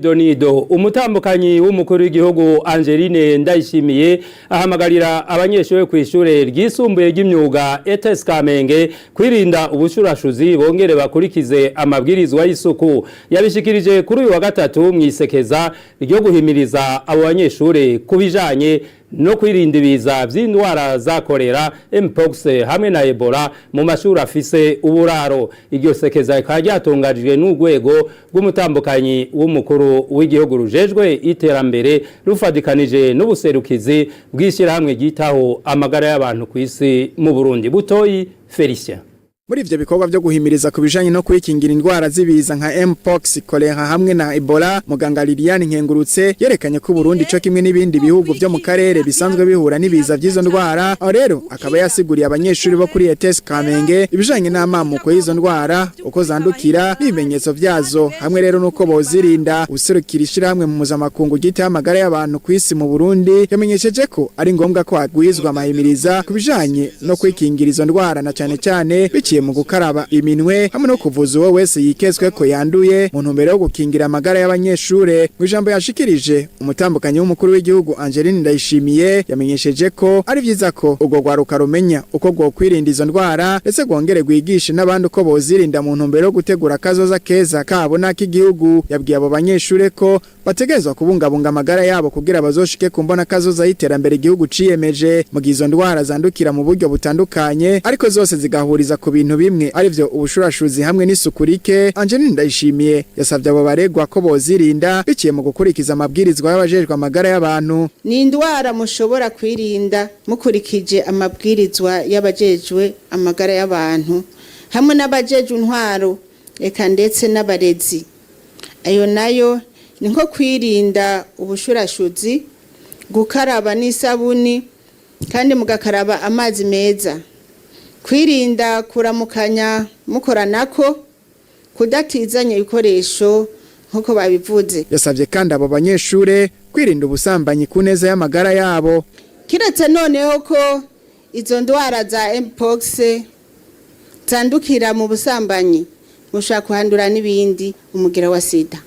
Mwidonido, umutambukanyi w'umukuru w'igihugu Angeline Ndayishimiye ahamagarira abanyeshuri ku ishure ryisumbuye ry'imyuga ETS Kamenge kwirinda ubushurashuzi, bongere bakurikize amabwirizwa y'isuku. Yabishikirije kuri uyu wa gatatu mwisekeza ryo guhimiriza abo banyeshuri kubijanye no kwirinda ibiza vy'indwara za kolera, mpox hamwe na Ebola mu mashuri afise uburaro. Iryo sekeza rikaba ryatunganijwe n'urwego rw'umutambukanyi w'umukuru w'igihugu rujejwe iterambere, rufadikanije n'ubuserukizi bw'ishyirahamwe ryitaho amagara y'abantu ku isi mu Burundi. Butoyi Felicien. Muri ivyo bikorwa vyo guhimiriza ku bijanye no kwikingira indwara z'ibiza nka mpox, kolera hamwe na Ebola, muganga Liliane Nkengurutse yerekanye ko Burundi co kimwe n'ibindi bihugu vyo mu karere bisanzwe bihura n'ibiza vy'izo ndwara. Aho rero akaba yasiguriye abanyeshuri bo kuri ETS Kamenge ibijanye n'amamuko y'izo ndwara, uko zandukira n'ibimenyetso vyazo, hamwe rero nuko bozirinda. Userukira ishirahamwe mu mpuzamakungu ryitaho amagara y'abantu ku isi mu Burundi yamenyesheje ko ari ngombwa ko hagwizwa amahimiriza ku bijanye no kwikingira izo ndwara, na cane cane biciye mu gukaraba iminwe hamwe no kuvuza uwo wese yikezwe ko yanduye, mu ntumbero yo gukingira amagara y'abanyeshure. Mu ijambo yashikirije, umutambukanyi w'umukuru w'igihugu Angeline Ndayishimiye yamenyesheje ko ari vyiza ko urwo rwaruka rumenya uko rwokwirinda izo ndwara, ndetse rwongere rwigishe n'abandi uko bozirinda, mu ntumbero yo gutegura akazoza keza kabo n'ak'igihugu. Yabwiye abo banyeshure ko bategerezwa kubungabunga amagara yabo kugira bazoshike ku mbona kazoza y'iterambere igihugu ciyemeje. Mu gihe izo ndwara zandukira mu buryo butandukanye, ariko zose zigahuriza ku bintu bimwe, arivyo ubushurashuzi hamwe n'isuku rike, Angeline Ndayishimiye yasavye abo baregwa ko bozirinda biciye mu gukurikiza amabwirizwa y'abajejwe amagara y'abantu. Ni indwara mushobora kwirinda mukurikije amabwirizwa y'abajejwe amagara y'abantu hamwe n'abajejwe intwaro, eka ndetse n'abarezi. Ayo nayo ni nko kwirinda ubushurashuzi, gukaraba n'isabuni kandi mugakaraba amazi meza, kwirinda kuramukanya mukoranako, kudatizanya ibikoresho nk'uko babivuze. Yasavye kandi abo banyeshure kwirinda ubusambanyi ku neza y'amagara yabo. Kiretse noneho ko izo ndwara za mpox zandukira mu busambanyi, mushobora kuhandura n'ibindi, umugera wa sida.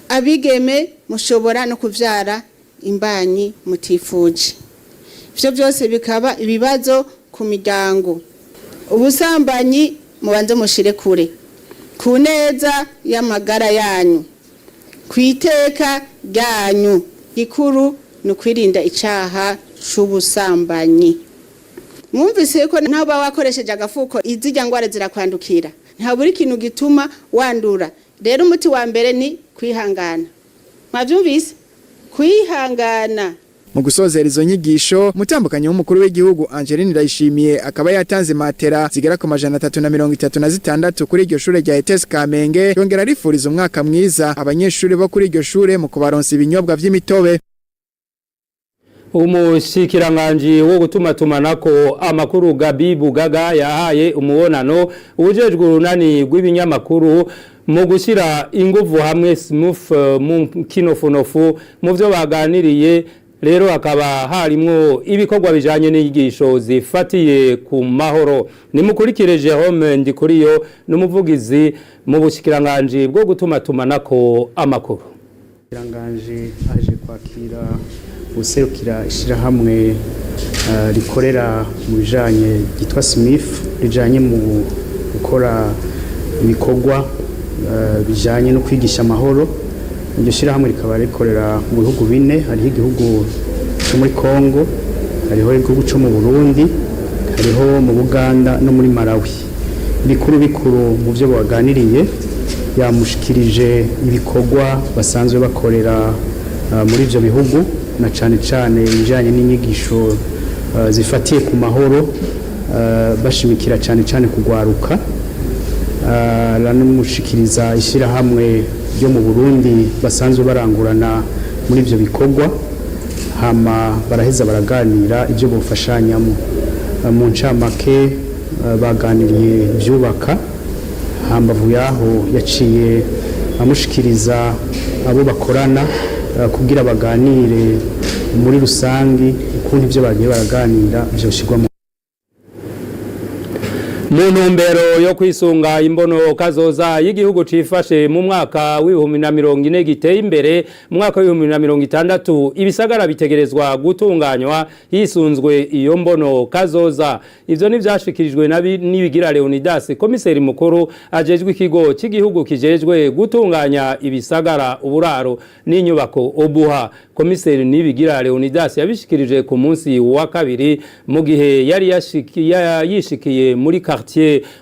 Abigeme mushobora no kuvyara imbanyi mutifuje, ivyo byose bikaba ibibazo ku miryango. Ubusambanyi mubanze mushire kure ku neza y'amagara yanyu, ku iteka ryanyu. Gikuru ni ukwirinda icaha c'ubusambanyi. Mwumvise ko naho uba wakoresheje agafuko, izirya ngwara zirakwandukira. Nta buri kintu gituma wandura. Rero umuti wa mbere ni kwihangana. Mwavyumvise? Kwihangana. Mu gusozera izo nyigisho, umutambukanyi w'umukuru w'igihugu Angeline Ndayishimiye akaba yatanze matera zigera ku 336 kuri iryo shure rya ETS Kamenge, yongera arifuriza umwaka mwiza abanyeshuri bo kuri iryo shure mu kubaronsa ibinyobwa vy'imitobe. Umushikiranganji wo gutumatumanako amakuru Gabi Bugaga yahaye umubonano ujejwe urunani rw'ibinyamakuru mu gushyira inguvu hamwe, SMUF mu kinofunofu. Mu byo baganiriye rero hakaba harimwo ibikorwa bijanye n'inyigisho zifatiye ku mahoro. Nimukurikire Jerome Ndikuriyo, n'umuvugizi mu bushikiranganji bwo gutumatumanako amakuru. Irangaje aje kwakira userukira ishyirahamwe rikorera mu bijanye ryitwa SMIF, rijanye mu gukora ibikorwa bijanye no kwigisha amahoro. Iryo shyirahamwe rikaba rikorera mu bihugu bine: hariho igihugu cyo muri Congo, hariho igihugu cyo mu Burundi, hariho mu Buganda no muri Malawi. Bikuru bikuru mu byo baganiriye, yamushikirije ibikorwa basanzwe bakorera muri ibyo bihugu, na cane cane ibijanye n'inyigisho zifatiye ku mahoro, bashimikira cane cane kugwaruka. Ranamushikiriza ishyirahamwe ryo mu Burundi basanzwe barangurana muri ibyo bikorwa, hama baraheza baraganira ibyo bofashanyamo. Mu ncamake, baganiriye ibyubaka. Hambavu yaho, yaciye amushikiriza abo bakorana kugira baganire muri rusangi ukuntu ibyo bagiye baraganira vyoshirwa. Mu ntumbero yo kwisunga imbono kazoza y'igihugu cifashe mu mwaka w'2040 giteye imbere, mu mwaka w'2060 ibisagara bitegerezwa gutunganywa hisunzwe iyo mbono kazoza. Ivyo nivyashikirijwe Nibigira Leonidas, komiseri mukuru ajejwe ikigo cy'igihugu kijejwe gutunganya ibisagara, uburaro n'inyubako, OBUHA. Komiseri Nibigira Leonidas yabishikirije ku munsi wa kabiri mu gihe yari yishikiye muri quartier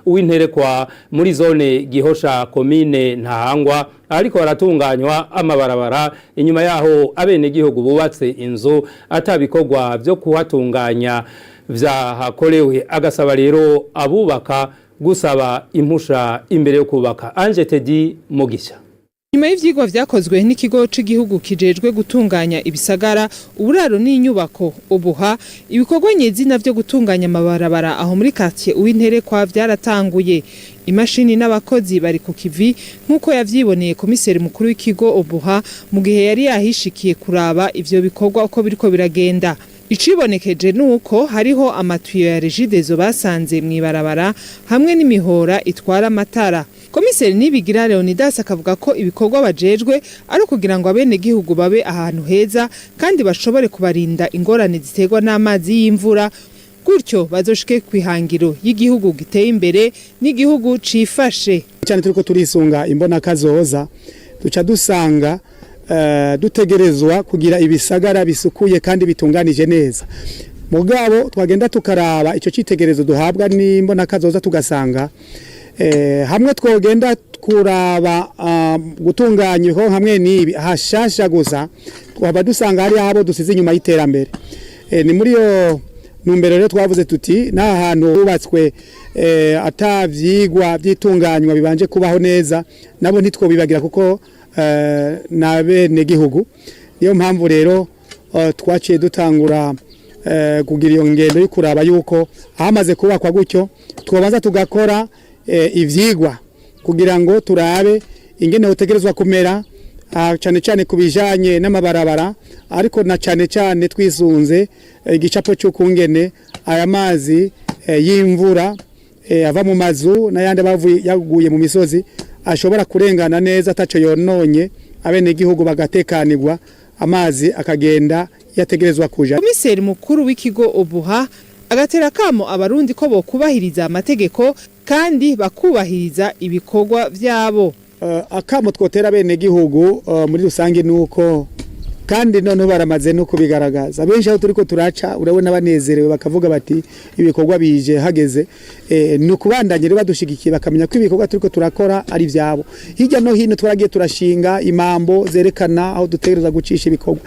Uwinterekwa muri zone Gihosha, komine Ntahangwa, ariko haratunganywa amabarabara inyuma yaho abenegihugu bubatse inzu atabikorwa byo kuhatunganya vyahakorewe, agasaba rero abubaka gusaba impusha imbere yo kubaka. Ange Tedi Mugisha. Nyuma y'ivyigwa vyakozwe n'ikigo c'igihugu kijejwe gutunganya ibisagara, uburaro n'inyubako, OBUHA, ibikorwa nyezina vyo gutunganya amabarabara aho muri quartier Uwinterekwa vyaratanguye. Imashini n'abakozi bari ku kivi, nk'uko yavyiboneye komiseri mukuru w'ikigo OBUHA mu gihe yari yahishikiye kuraba ivyo bikorwa uko biriko biragenda. Icibonekeje nuko hariho amatiyo ya Regideso basanze mw'ibarabara hamwe n'imihora itwara amatara. Komiseri Nibigira Leonidas akavuga ko ibikorwa bajejwe ari ukugira ngo abenegihugu babe ahantu heza kandi bashobore kubarinda ingorane ziterwa n'amazi y'imvura, gutyo bazoshike kwihangiro y'igihugu giteye imbere n'igihugu cifashe. Cyane turiko turisunga imbona kazoza, duca dusanga dutegerezwa kugira ibisagara bisukuye kandi bitunganije neza. Mugabo twagenda tukaraba ico citegerezo duhabwa n'imbona kazoza, tugasanga hamwe twogenda kuraba gutunganya ibikorwa hamwe n'ibi hashasha gusa, twaba dusanga hari abo dusize inyuma y'iterambere. Ni muri yo ntumbero rero twavuze tuti n'aha hantu hubatswe atavyigwa by'itunganywa bibanje kubaho neza, nabo ntitwobibagira kuko na bene gihugu. Niyo mpamvu rero twaciye dutangura kugira iyo ngendo yo kuraba yuko ahamaze kubakwa gutyo twobanza tugakora ivyigwa kugira ngo turabe ingene hotegerezwa kumera, cyane cyane ku bijanye n'amabarabara, ariko na cyane cyane twisunze igicapo cy'ukungene aya mazi y'imvura ava mu mazu n'ayandi abavuye yaguye mu misozi ashobora kurengana neza ataco yononye, abenegihugu bagatekanirwa, amazi akagenda yategerezwa kuja. Komiseri mukuru w'ikigo OBUHA agatera kamo abarundi ko bokubahiriza amategeko kandi bakubahiriza ibikorwa vyabo. Akamo twotera bene gihugu muri rusange nuko, kandi noneho baramaze no kubigaragaza benshi aho turiko turaca, urabona banezerewe bakavuga bati ibikorwa bije hageze. Ni ukubandanya rero badushigikiye, bakamenya ko ibikorwa turiko turakora ari vyabo. Hirya no hino twaragiye turashinga imambo zerekana aho dutegereza gucisha ibikorwa.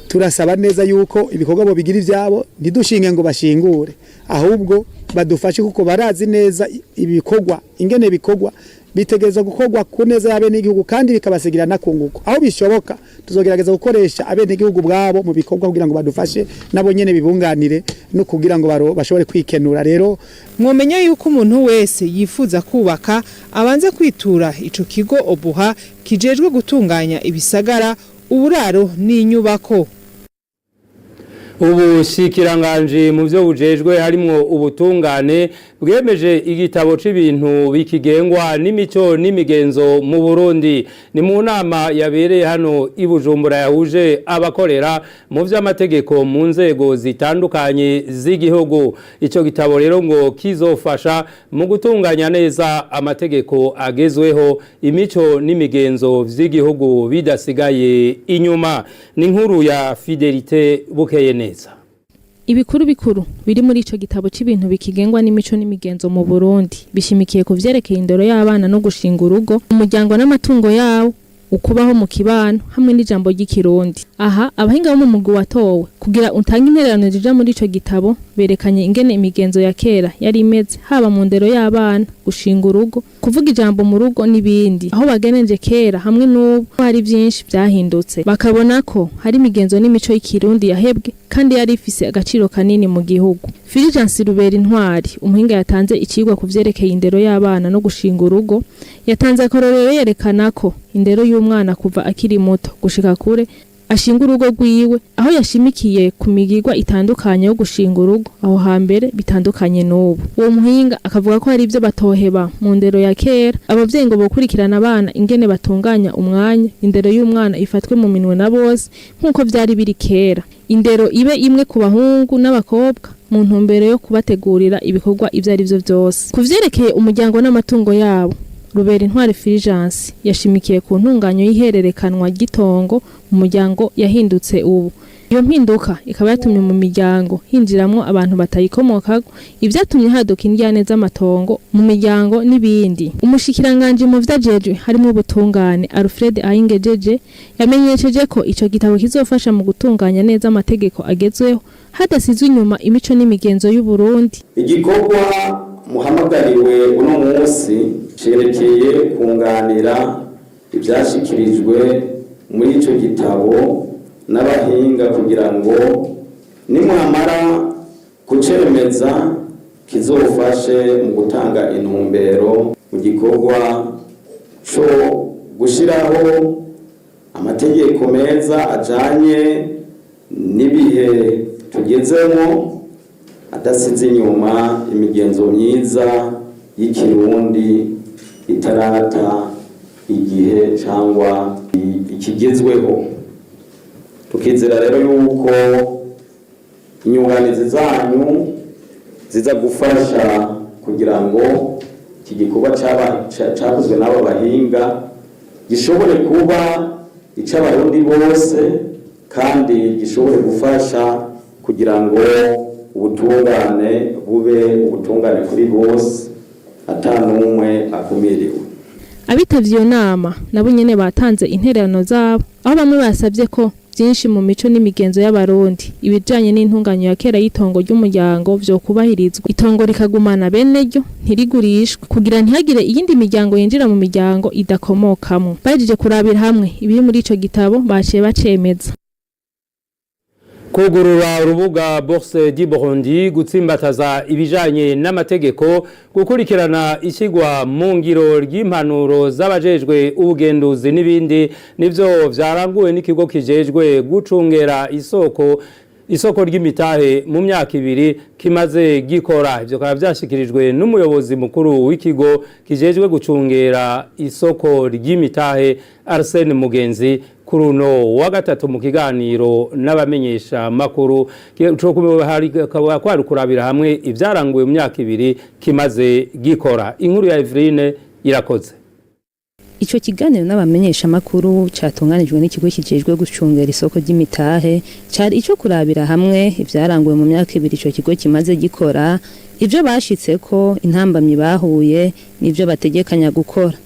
Turasaba neza yuko ibikorwa bo bigira ivyabo, ntidushinge ngo bashingure, ahubwo badufashe kuko barazi neza ibikorwa ingene bikorwa bitegerezwa gukorwa ku neza y'abenegihugu kandi bikabasigira nakunguko. Aho bishoboka tuzogerageza gukoresha abenegihugu bwabo mu bikorwa kugira ngo badufashe nabo nyene bibunganire no kugira ngo bashobore kwikenura rero. Mwomenya yuko umuntu wese yifuza kubaka abanza kwitura ico kigo OBUHA kijejwe gutunganya ibisagara, uburaro n'inyubako. Ubushikiranganji mu byo bujejwe harimwo ubutungane bwemeje igitabo c'ibintu bikigengwa n'imico n'imigenzo mu Burundi. Ni mu nama yabereye hano i Bujumbura yahuje abakorera mu vy'amategeko mu nzego zitandukanye z'igihugu. Ico gitabo rero ngo kizofasha mu gutunganya neza amategeko agezweho, imico n'imigenzo vy'igihugu bidasigaye inyuma. Ni inkuru ya Fidelite Bukeye neza. Ibikuru bikuru biri muri ico gitabo c'ibintu bikigengwa n'imico n'imigenzo mu Burundi bishimikiye ku vyerekeye indero y'abana no gushinga urugo, umuryango n'amatungo yawo, ukubaho mu kibano hamwe n'ijambo ry'ikirundi. Aha abahinga bo mu mugwi watowe kugira utange intererano zija muri ico gitabo berekanye ingene imigenzo ya kera yari imeze, haba mu ndero y'abana, gushinga urugo, kuvuga ijambo mu rugo n'ibindi. Aho bageneje kera hamwe n'ubu hari vyinshi vyahindutse, bakabona ko hari imigenzo n'imico y'ikirundi yahebwe kandi yari ifise agaciro kanini mu gihugu. Fulgence Rubera Intwari, umuhinga yatanze icigwa ku vyerekeye indero y'abana no gushinga urugo, yatanze akarorero yerekana ko indero y'umwana kuva akiri muto gushika kure ashinga urugo rwiwe, aho yashimikiye ku migirwa itandukanye yo gushinga urugo aho hambere bitandukanye n'ubu. Uwo muhinga akavuga ko hari ibyo batoheba mu ndero ya kera, abavyeyi ngo bokurikirana abana ingene batunganya umwanya, indero y'umwana ifatwe mu minwe na bose nk'uko vyari biri kera, indero ibe imwe ku bahungu n'abakobwa mu ntumbero yo kubategurira ibikorwa ivyo ari vyo vyose. Ku vyerekeye umuryango n'amatungo yabo, Rubera Intwari Fulgence yashimikiye ku ntunganyo y'ihererekanwa ry'itongo mu muryango yahindutse ubu. Iyo mpinduka ikaba yatumye mu miryango hinjiramwo abantu batayikomokako, ivyatumye haduka indyane z'amatongo mu miryango n'ibindi. Umushikiranganji mu vyajejwe harimo ubutungane Alfred Ayingejeje yamenyesheje ko ico gitabo kizofasha mu gutunganya neza amategeko agezweho hadasizwe inyuma imico n'imigenzo y'u Burundi. Igikorwa muhamagariwe uno munsi cerekeye kunganira ivyashikirijwe muri ico gitabo n'abahinga kugira ngo nimwamara kucemeza kizofashe mu gutanga intumbero mu gikorwa co gushiraho amategeko meza ajanye n'ibihe tugezemo, adasize inyuma imigenzo myiza y'ikirundi itarata igihe cyangwa ikigezweho. Tukizera rero yuko inyunganizi zanyu ziza gufasha kugira ngo iki gikorwa cyakozwe n'aba bahinga gishobore kuba icy'abarundi bose kandi gishobore gufasha kugira ngo ubutungane bube ubutungane kuri bose atanumwe akumiriwe. Abitavye iyo nama nabo nyene batanze intererano zabo, aho bamwe basabye ko byinshi mu mico n'imigenzo y'abarundi ibijanye n'intunganyo ya kera y'itongo ry'umuryango vyo kubahirizwa, itongo rikagumana bene ryo ntirigurishwe kugira ntihagire iyindi miryango yinjira mu miryango idakomokamwo. Bahejeje kurabira hamwe ibiri muri ico gitabo baciye bacemeza. Kugurura urubuga Bourse du Burundi, gutsimbataza ibijanye n'amategeko, gukurikirana ishyirwa mu ngiro ry'impanuro z'abajejwe ubugenduzi n'ibindi nivyo vyaranguwe n'ikigo kijejwe gucungera isoko ry'imitahe mu myaka ibiri kimaze gikora. Ivyo bikaba vyashikirijwe n'umuyobozi mukuru w'ikigo kijejwe gucungera isoko ry'imitahe Arsene Mugenzi kuri uno wa gatatu mu kiganiro n'abamenyesha makuru kwari kurabira hamwe ivyaranguwe mu myaka ibiri kimaze gikora. Inkuru ya Eveline Irakoze. Ico kiganiro n'abamenyesha makuru catunganijwe n'ikigo kijejwe gucungera isoko ry'imitahe cari ico kurabira hamwe ivyaranguwe mu myaka ibiri ico kigo kimaze gikora, ivyo bashitseko, intambamyi bahuye n'ivyo bategekanya gukora.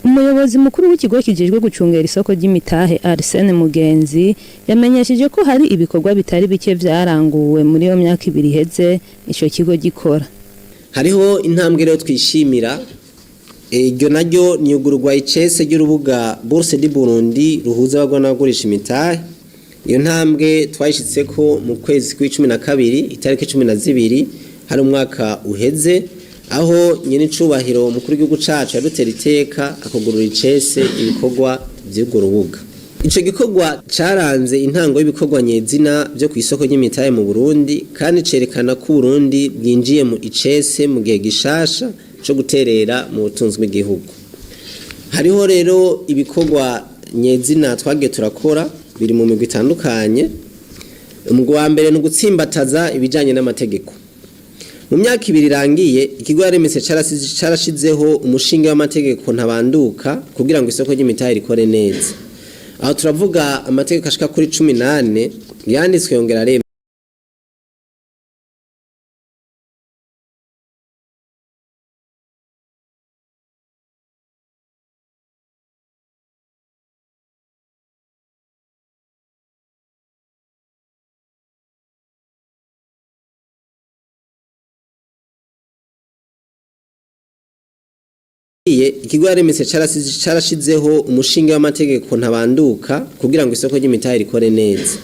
Umuyobozi mukuru w'ikigo kijejwe gucungera isoko ry'imitahe Arsene Mugenzi yamenyesheje ko hari ibikorwa bitari bike vyaranguwe muri iyo myaka ibiri iheze ico kigo gikora. Hariho intambwe rero twishimira, iryo naryo ni ugurwa icese ry'urubuga Bourse du Burundi ruhuza abagura n'abagurisha imitahe. Iyo ntambwe twayishitseko mu kwezi kw'icumi na kabiri itariki 12 hari umwaka uheze, aho nyene icubahiro mukuru w'igihugu cacu yadutera iteka akugurura icese ibikorwa vy'urwo rubuga. Ico gikorwa caranze intango y'ibikorwa nyezina vyo kw'isoko ry'imitahe mu Burundi, kandi cerekana ko Burundi bwinjiye mu icese mu gihe gishasha co guterera mu butunzi bw'igihugu. Hariho rero ibikorwa nyezina twagiye turakora biri mu migwi itandukanye. Umugwi wa mbere ni ugutsimbataza ibijanye n'amategeko. Mu myaka ibiri irangiye ikigo yaremese carashizeho umushinge w'amategeko ntabanduka kugira ngo isoko ry'imitahe rikore neza. Aho turavuga amategeko ashika kuri 18 yanditswe yongera aremezwa. Ikigo yaremese carashizeho umushinge w'amategeko ntabanduka kugira ngo isoko ry'imitahe rikore neza.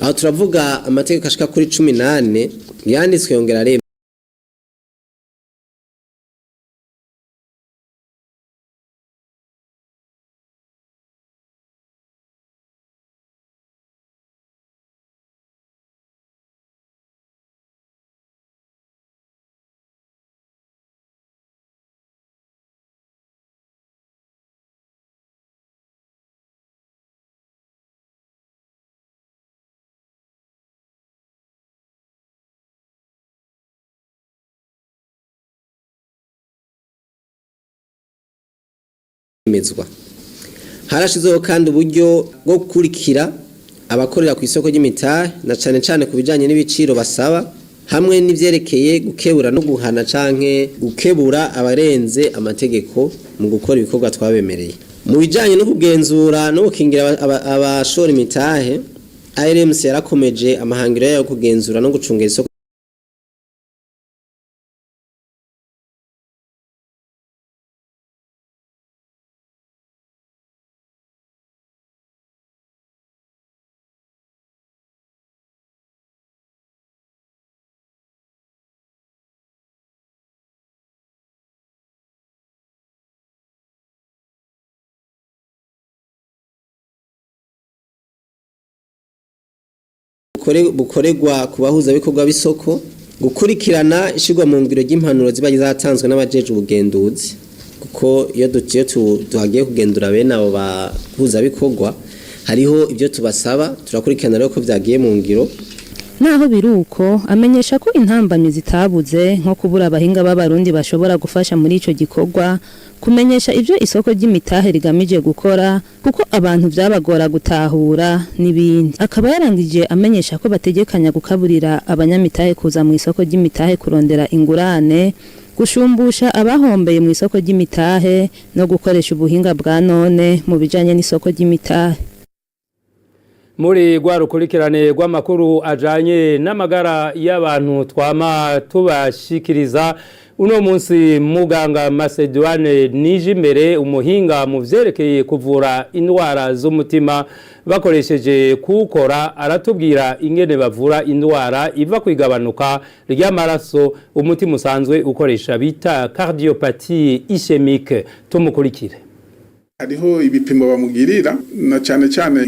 Aho turavuga amategeko ashika kuri 18 yanditswe yongera aremezwa. Kwemezwa harashizeho kandi uburyo bwo gukurikira abakorera ku isoko ry'imitahe na cane cane ku bijanye n'ibiciro basaba hamwe n'ivyerekeye gukebura no guhana canke gukebura abarenze amategeko mu gukora ibikorwa twabemereye. Mu bijanye no kugenzura no gukingira abashora imitahe, ARMC yarakomeje amahangiro yayo yo kugenzura no gucunga isoko bukorerwa ku bahuzabikorwa b'isoko, gukurikirana ishirwa mu ngiro ry'impanuro ziba zatanzwe n'abajeje ubugenduzi, kuko iyo duciye tuhagiye kugendura bene abo bahuzabikorwa hariho ibyo tubasaba, turakurikirana rero ko vyagiye mu ngiro. Naho biruko, amenyesha ko intambamyi zitabuze, nko kubura abahinga b'abarundi bashobora gufasha muri ico gikorwa, kumenyesha ivyo isoko ry'imitahe rigamije gukora, kuko abantu vyabagora gutahura n'ibindi. Akaba yarangije amenyesha ko bategekanya gukaburira abanyamitahe kuza mu isoko ry'imitahe kurondera ingurane, gushumbusha abahombeye mu isoko ry'imitahe no gukoresha ubuhinga bwa none mu bijanye n'isoko ry'imitahe. Muri rwa rukurikirane rw'amakuru ajanye n'amagara y'abantu twama tubashikiriza uno munsi, muganga Macedone Nijimbere, umuhinga mu vyerekeye kuvura indwara z'umutima bakoresheje kuwukora, aratubwira ingene bavura indwara iva kwigabanuka ry'amaraso umutima usanzwe ukoresha, bita cardiopathie ischémique. Tumukurikire. Hariho ibipimo bamugirira, na cyane cyane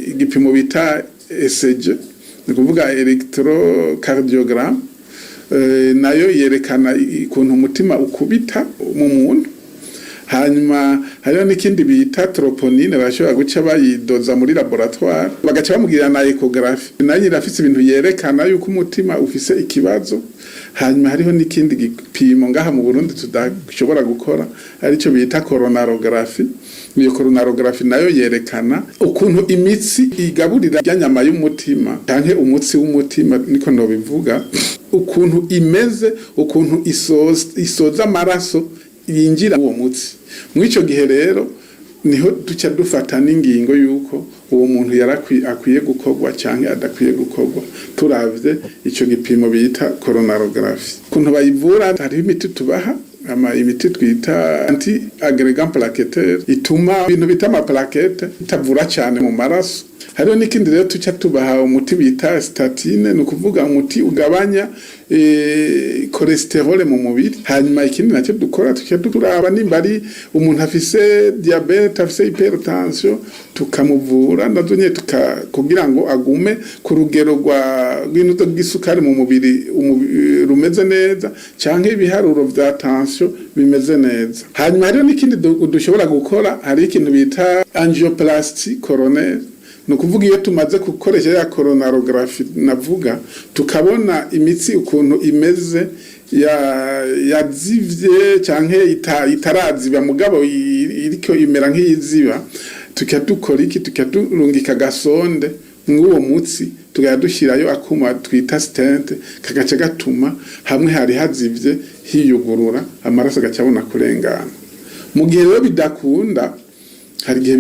igipimo bita ECG, ni ukuvuga electrocardiogram. Nayo yerekana ukuntu umutima ukubita mu muntu. Hanyuma hariho n'ikindi bita troponine, bashobora guca bayidoza muri laboratoire, bagaca bamugirira na échographie, nayo irafise ibintu yerekana yuko umutima ufise ikibazo. Hanyuma hariho n'ikindi gipimo ngaha mu Burundi tudashobora gukora, aricyo bita coronarographie. Iyo coronarographie nayo yerekana ukuntu imitsi igaburira rya nyama y'umutima, canke umutsi w'umutima niko nobivuga, ukuntu imeze, ukuntu isoza amaraso yinjira uwo mutsi. Muri ico gihe rero niho duca dufata n'ingingo yuko uwo muntu yarakwiye gukorwa canke adakwiye gukorwa, turavye ico gipimo bita coronarographie. Ukuntu bayivura, hariho imiti tubaha, ama imiti twita anti agrégant plaquettaire, ituma ibintu bita ama plaquettes bitavura cyane mu maraso. Hariho n'ikindi rero tuca tubaha, umuti bita statine, ni ukuvuga umuti ugabanya cholestérol mu mubiri. Hanyuma ikindi nacyo dukora, tuca turaba nimba ari umuntu afise diabète, afise hypertension, tukamuvura nazo nyene kugira ngo agume ku rugero rwa rw'intuzo bw'isukari mu mubiri rumeze neza, canke ibiharuro vya tension bimeze neza. Hanyuma hariho n'ikindi dushobora gukora, hari ikintu bita angioplastie coronaire. Ni ukuvuga iyo tumaze gukoresha ya coronarographie navuga, tukabona imitsi ukuntu imeze, yazivye canke itaraziba, mugabo iriko imera nk'iyiziba, tuka dukora iki? Tuka durungika gasonde mw'uwo mutsi, tugaya dushyirayo akuma twita stent, kagaca gatuma hamwe hari hazivye hiyugurura, amaraso agaca abona kurengana. Mu gihe rero bidakunda, hari igihe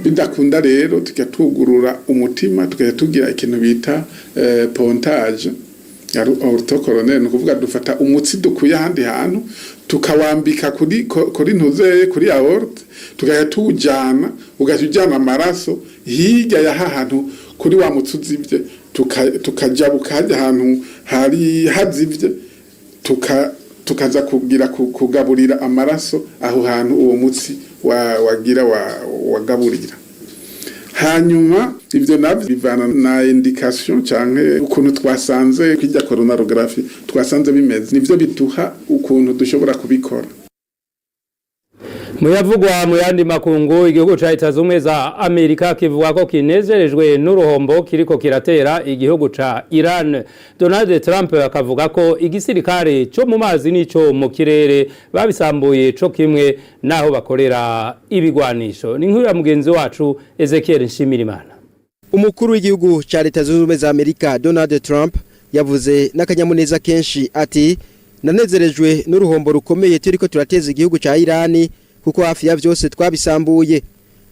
bidakunda rero, tujya tugurura umutima, tukajya tugira ikintu bita pontage aorto-coronaire. Ni ukuvuga dufata umutsi dukuye ahandi hantu, tukawambika kuri ntuzeye kuri aorte, tukajya tuwujyana, ugahita ujyana amaraso hirya ya hantu kuri wa mutsi uzivye, tukajabuka hajya ahantu hari hazivye, tukaza kugira kugaburira amaraso aho hantu uwo mutsi wagira wagaburira. Hanyuma ivyo navyo bivana na indication canke ukuntu twasanze kwirya coronarographie twasanze bimeze, nivyo biduha ukuntu dushobora kubikora. Muyavugwa mu yandi makungu, igihugu ca Leta Zumwe za Amerika kivuga ko kinezerejwe n'uruhombo kiriko kiratera igihugu ca Iran. Donald Trump akavuga ko igisirikare co mu mazi n'ico mu kirere babisambuye co kimwe naho bakorera ibigwanisho. Ni inkuru ya mugenzi wacu Ezekiel Nshimirimana. Umukuru w'igihugu ca Leta Zunze Ubumwe za Amerika Donald Trump yavuze n'akanyamuneza kenshi ati: "Nanezerejwe n'uruhombo rukomeye turiko turateza igihugu ca Irani, kuko hafi ya vyose twabisambuye."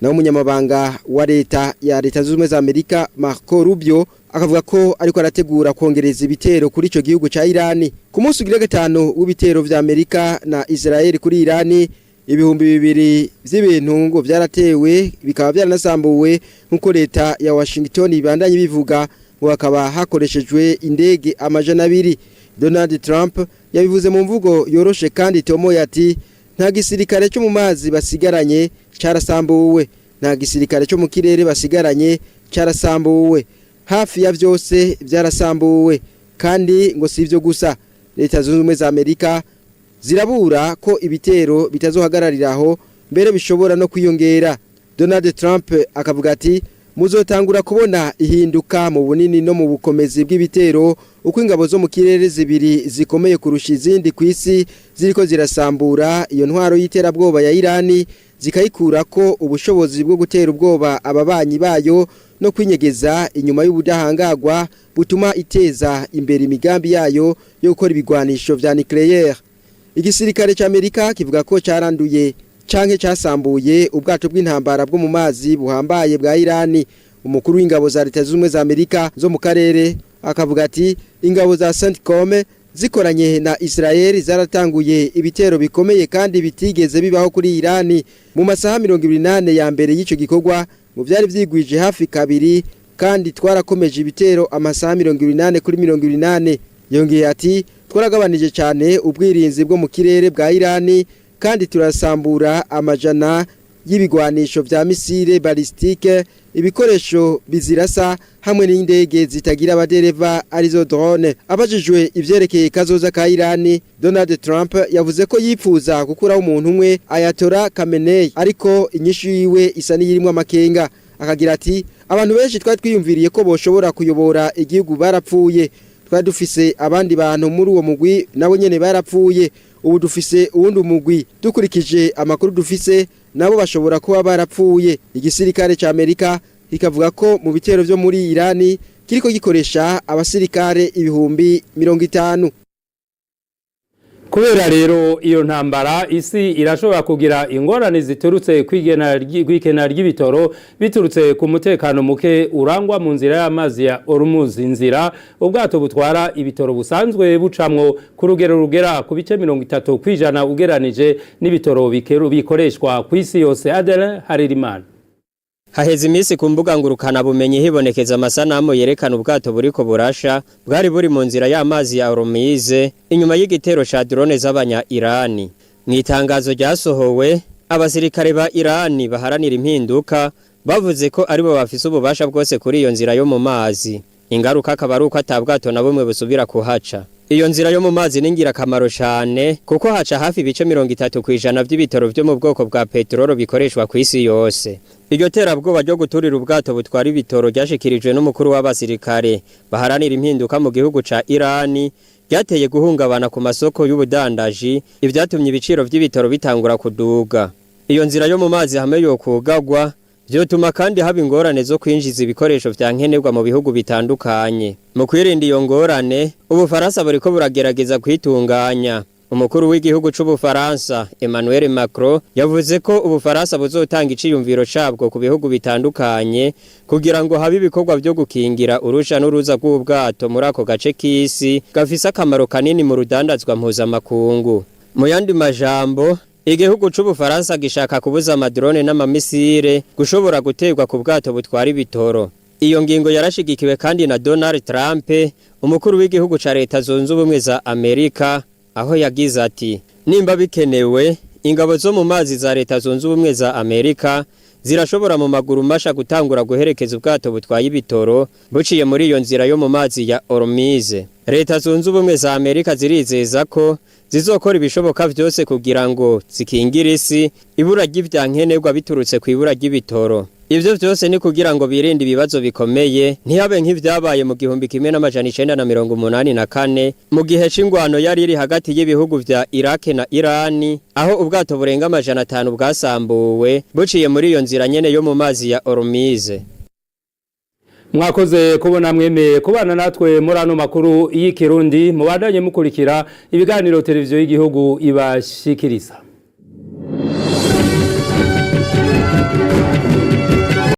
Naho umunyamabanga wa leta ya Leta Zunze Ubumwe za Amerika Marco Rubio akavuga ko ariko arategura kongereza ibitero kuri ico gihugu ca Irani. Ku munsi ugira gatanu w'ibitero vya Amerika na Israel kuri Irani, 2000 vy'ibintu ngo vyaratewe, bikaba byaranasambuwe, nk'uko leta ya Washington ibandanye bivuga, ngo hakaba hakoreshejwe indege 200. Donald Trump yabivuze mu mvugo yoroshe kandi itomoye ati: "Nta gisirikare cyo mu mazi basigaranye, carasambuwe. Nta gisirikare cyo mu kirere basigaranye, carasambuwe. Hafi ya vyose byarasambuwe." Kandi ngo si ivyo gusa, Leta Zunze Ubumwe za Amerika zirabura ko ibitero bitazohagararira aho, mbere bishobora no kwiyongera. Donald Trump akavuga ati: "Muzotangura kubona ihinduka mu bunini no mu bukomezi bw'ibitero, uko ingabo zo mu kirere zibiri zikomeye kurusha izindi ku isi ziriko zirasambura iyo ntwaro y'iterabwoba ya Irani, zikayikura ko ubushobozi bwo gutera ubwoba ababanyi bayo no kwinyegeza inyuma y'ubudahangagwa butuma iteza imbere imigambi yayo yo gukora ibigwanisho vya nucléaire." Igisirikare c'Amerika kivuga ko caranduye canke casambuye ubwato bw'intambara bwo mu mazi buhambaye bwa Irani. Umukuru w'ingabo za Leta Zunze za Amerika zo mu karere akavuga ati: "Ingabo za CENTCOM zikoranye na Israel zaratanguye ibitero bikomeye kandi bitigeze bibaho kuri Irani. Mu masaha 24 ya mbere y'ico gikorwa ngo vyari vyigwije hafi kabiri, kandi twarakomeje ibitero amasaha 24 kuri 24." Yongeye ati: "Twaragabanije cyane ubwirinzi bwo mu kirere bwa Irani, kandi turasambura amajana y'ibigwanisho vya missile balistique, ibikoresho bizirasa hamwe n'indege zitagira abadereva, arizo drone." Abajijwe ivyerekeye kazoza ka Irani, Donald Trump yavuze ko yipfuza gukuraho umuntu umwe, Ayatollah Khamenei, ariko inyishu yiwe isa n'iyirimwo amakenga, akagira ati: "Abantu benshi twari twiyumviriye ko boshobora kuyobora igihugu barapfuye. Twari dufise abandi bantu muri uwo mugwi, nabo nyene barapfuye. Ubu dufise uwundi mugwi, dukurikije amakuru dufise nabo bashobora kuba barapfuye." Igisirikare ca Amerika kikavuga ko mu bitero vyo muri Irani kiriko gikoresha abasirikare 50,000. Kubera rero iyo ntambara, isi irashobora kugira ingorane ziturutse kwikena ry'ibitoro biturutse ku mutekano muke urangwa mu nzira y'amazi ya Hormuz, inzira ubwato butwara ibitoro busanzwe bucamwo ku rugero rugera ku bice 30% ugeranije n'ibitoro bikoreshwa ku isi yose. Adele Harerimana. Haheze iminsi ku mbuga ngurukana bumenyi hibonekeza amasanamu yerekana ubwato buriko burasha bwari buri mu nzira y'amazi ya Hormuz inyuma y'igitero ca drone z'abanya Irani. Mu itangazo ryasohowe, abasirikare ba Irani baharanira impinduka bavuze ko aribo bafise ububasha bwose kuri iyo nzira yo mu mazi. Ingaruka akaba ari uko ata bwato na bumwe busubira kuhaca. Iyo nzira yo mu mazi ni ingirakamaro cyane kuko haca hafi ibice 30% by'ibitoro byo mu bwoko bwa peterolo bikoreshwa ku isi yose. Iryo terabwoba ryo guturira ubwato butwara ibitoro ryashikirijwe n'umukuru w'abasirikare baharanira impinduka mu gihugu ca Irani ryateye guhungabana ku masoko y'ubudandaji, ibyatumye ibiciro by'ibitoro bitangura kuduga. Iyo nzira yo mu mazi hamwe yo kugagwa vyotuma kandi haba ingorane zo kwinjiza ibikoresho vya nkenerwa mu bihugu bitandukanye. Mu kwirinda iyo ngorane, Ubufaransa buriko buragerageza kwitunganya. Umukuru w'igihugu c'Ubufaransa Emmanuel Macron yavuze ko Ubufaransa buzotanga iciyumviro cabwo ku bihugu bitandukanye kugira ngo habe ibikorwa vyo gukingira uruja n'uruza rw'ubwato muri ako gace k'isi gafise akamaro kanini mu rudandazwa mpuzamakungu. Mu yandi majambo, igihugu c'Ubufaransa gishaka kubuza amadrone n'amamisire gushobora guterwa ku bwato butwara ibitoro. Iyo ngingo yarashigikiwe kandi na Donald Trump, umukuru w'igihugu ca Leta Zunze Ubumwe za Amerika, aho yagize ati: "Nimba bikenewe, ingabo zo mu mazi za Leta Zunze Ubumwe za Amerika zirashobora mu maguru masha gutangura guherekeza ubwato butwaye ibitoro buciye muri iyo nzira yo mu mazi ya Hormuz. Leta Zunze Ubumwe za Amerika zirizeza ko zizokora ibishoboka vyose kugira ngo zikingire isi ibura ry'ivyankenerwa biturutse ku ibura ry'ibitoro. Ivyo vyose ni kugira ngo birinde ibibazo bikomeye ntihabe nk'ivyabaye mu 1984 mu gihe c'ingwano yari iri hagati y'ibihugu vya Iraq na Irani, aho ubwato burenga 500 bwasambuwe buciye muri iyo nzira nyene yo mu mazi ya Hormuz. Mwakoze kubona mwemeye kubana natwe muri ano makuru y'ikirundi. Mubandanye mukurikira ibiganiro televiziyo y'igihugu ibashikiriza.